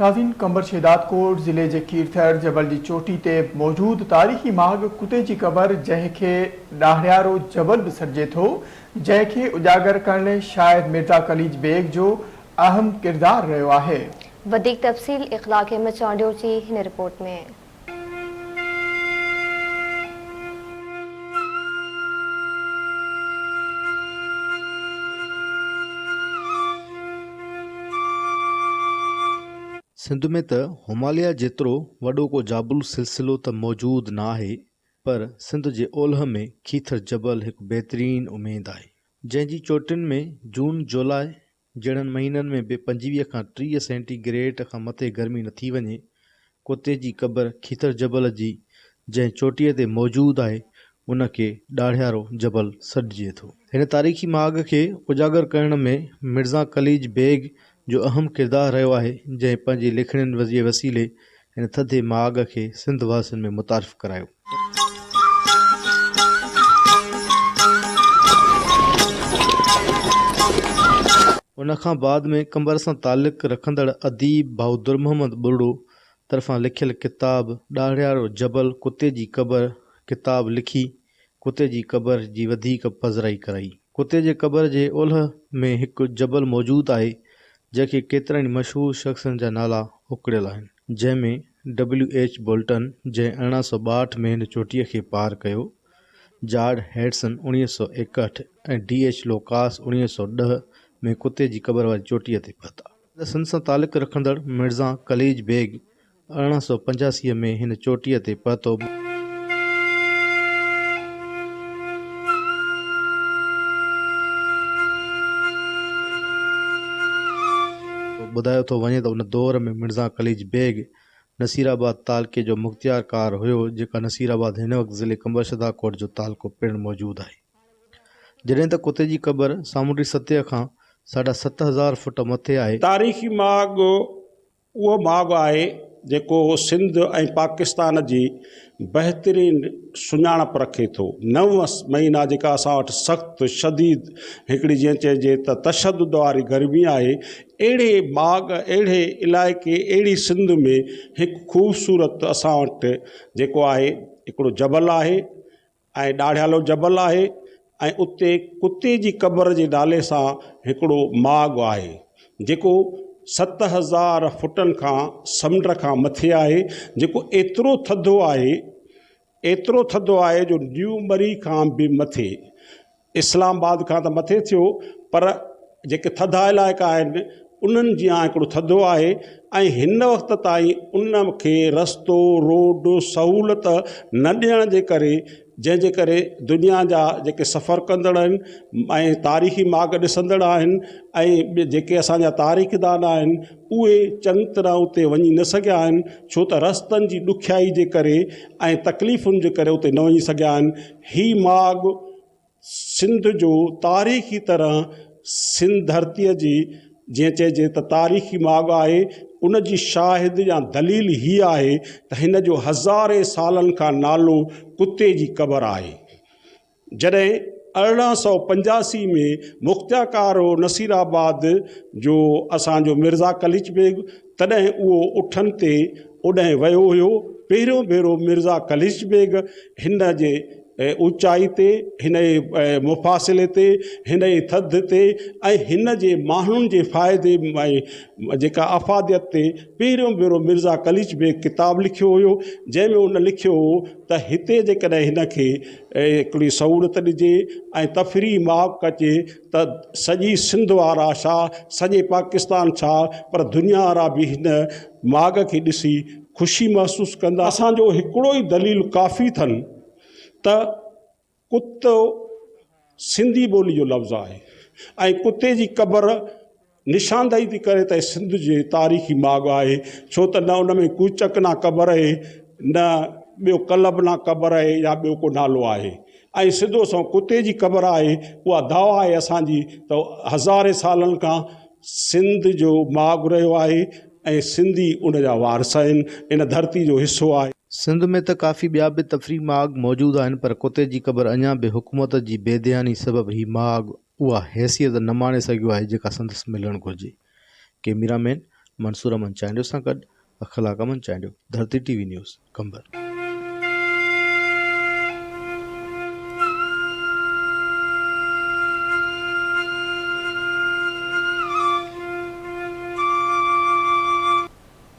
ناظرين قمبر شهدادڪوٽ ضلعي جي کيرٿر جبل جي چوٽي تي موجود تاريخي ماڳ ڪتي جي قبر جنهن کي ڏاهريارو جبل به سڏجي ٿو جنهن کي اجاگر ڪرڻ ۾ شاعر مرزا قليچ بيگ جو اهم ڪردار رهيو آهي. وڌيڪ تفصيل اخلاق احمد چانڊيو جي هن رپورٽ ۾. سنڌ ۾ ته هماليه جيترو وڏو ڪو جابلو سلسلو ته موجود نه آهي پر سنڌ جي اولهه ۾ کيٿر جبل هڪ بهترين اميد آهي، جنهن جي چوٽين ۾ جون جولاء جهڙن مهينن ۾ به 25 کان 30 سينٽي گريڊ کان مٿي گرمي نه ٿي وڃي. ڪتي جي قبر کيٿر جبل جي جنهن چوٽيء تي موجود آهي، ان کي ڏاڙهيارو جبل سڏجي ٿو. هن تاريخي ماڳ کي اجاگر ڪرڻ ۾ مرزا قليچ بيگ جو اهم ڪردار رهيو آهي، جنهن پنهنجي لکڻين جي وسيلي هن ٿڌي ماڳ کي سنڌ واسين ۾ متعارف ڪرايو. ان کان بعد ۾ قمبر سان تعلق رکندڙ اديب ڀائو درمحمد ٻرڙو طرفان لکيل ڪتاب ڏاڙهيارو جبل ڪتي جي قبر ڪتاب لکي ڪتي جي قبر جي وڌيڪ پذرائي ڪرائي. ڪتي جي قبر جي اولهه ۾ هڪ جبل موجود آهي جنهن کي ڪيترن ئي مشهور شخصن جا نالا اڪڙيل آهن. جنهن ۾ ڊبليو ايڇ بولٽن جنهن 1862 ۾ هن چوٽيء کي پار ڪيو، جارج هيڊسن 1961 ۽ ڊي ايڇ لوڪاس 1910 ۾ ڪتي جي قبر واري چوٽيء تي پهتا. سنڌ سان تعلق رکندڙ مرزا قليچ بيگ 1885 ۾ هن چوٽيء تي پهتو. ٻڌايو ٿو وڃي ته ان دور ۾ مرزا قليچ بيگ نصيرآباد تعلقي جو مختيارڪار هيو جيڪا نصيرآباد هن وقت ضلعي قمبر-شهدادڪوٽ جو تعلقو پڻ موجود آهي. جڏهن ته ڪتي جي قبر سامونڊي سطح کان ساڍا 7000 فوٽ مٿي آهي. تاريخي ماڳ اهو ماڳ آهي جيڪو سنڌ ۽ پاڪستان جي بهترين سڃاڻپ رکي ٿو. نو مهينا جيڪا اسان وٽ سخت شديد هڪڙي جيئن چئجي ته تشدد واري گرمي آهي اهڙي ماڳ اهڙي علائقي اهڙي سنڌ ۾ هڪ خوبصورت اسان وٽ جيڪو آهي هڪڙو جبل آهي ۽ ڏاڙهيالو جبل آهي ۽ اتي ڪتي جي قبر جي نالي سان هڪڙو ماڳ آهي جيڪو 7000 فٽن کان سمنڊ کان مٿي آهي جيڪو ايترو ٿڌو آهي ايترو ٿڌو آهي جو نيو مري کان به مٿي اسلام آباد کان ته مٿي ٿيو پر جيڪي ٿڌا علائقا آهن انهن جيان هڪڙو ٿڌو آهي ۽ هن وقت تائين ان کي رستو روڊ سهولت نه ڏيڻ جي ڪري جنهن جي ڪري دنيا جا جيڪي سفر ڪندڙ آهن ۽ تاريخي ماڳ ڏسندڙ آهن ۽ ٻيا جيڪي اسانجا تاريخدان آهن اهي چڱي طرح اتي وڃي نه سگهيا آهن ڇو ته رستن جي ڏکيائي جي ڪري ۽ تڪليفن جي ڪري اتي نه وڃي سگهيا آهن هي ماڳ سنڌ جو تاريخي طرح سنڌ ڌرتيء جي جيئن چئجي ته تاريخي ماڳ آهي ان جي شاهد يا دليل هي آهي ته هن جو هزارين سالن کان نالو ڪتي جي قبر آهي جڏهن 1885 ۾ مختيارڪار هو نصير آباد جو اسان جو مرزا قليچ بيگ تڏهن اهو اٺن تي اوڏانهن ويو هيو. پهريون ڀيرو مرزا قليچ بيگ هن جي اوچائي تي، هن جي مفاصلي تي، هن جي ٿڌ تي ۽ هن جي ماڻهن جي فائدي ۽ جيڪا افاديت تي پهريون ڀيرو مرزا قليچ بيگ ڪتاب لکيو هيو، جنهن ۾ هن لکيو هو ته هتي جيڪڏهن هن کي هڪڙي سهولت ڏجي ۽ تفريحي ماڳ ڪجي ته سڄي سنڌ وارا ڇا سڄي پاڪستان ڇا پر دنيا وارا به هن ماڳ کي ڏسي خوشي محسوس ڪندا. اسان جو هڪڙو ئي دليل ڪافي اٿن ته ڪتو سنڌي ٻولي جو لفظ آهي ۽ ڪتي جي قبر نشاندهي ٿي ڪري ته سنڌ جي تاريخي ماڳ آهي ڇو ته نه ان ۾ ڪوچڪ نا قبر اهي نه ٻيو ڪلب نا قبر اهي يا ٻيو ڪو نالو آهي ۽ سڌو سنئون ڪتي جي قبر آهي اها دعويٰ آهي اسان جي ته هزارين سالن کان سنڌ جو ماڳ رهيو آهي ۽ سنڌي ان جا وارث آهن ان ڌرتي جو حصو آهي. سنڌ ۾ ته ڪافي ٻيا به تفريح ماڳ موجود آهن پر ڪتي جي قبر اڃا به حڪومت جي بي ڌياني سبب هي ماڳ اها حيثيت نه ماڻي سگهيو آهي جيڪا سندس ملڻ گهرجي. Camera man منصور احمد چانڊيو سان گڏ Akhlaq Ahmed Chandio, Dharti T V news, Qambar.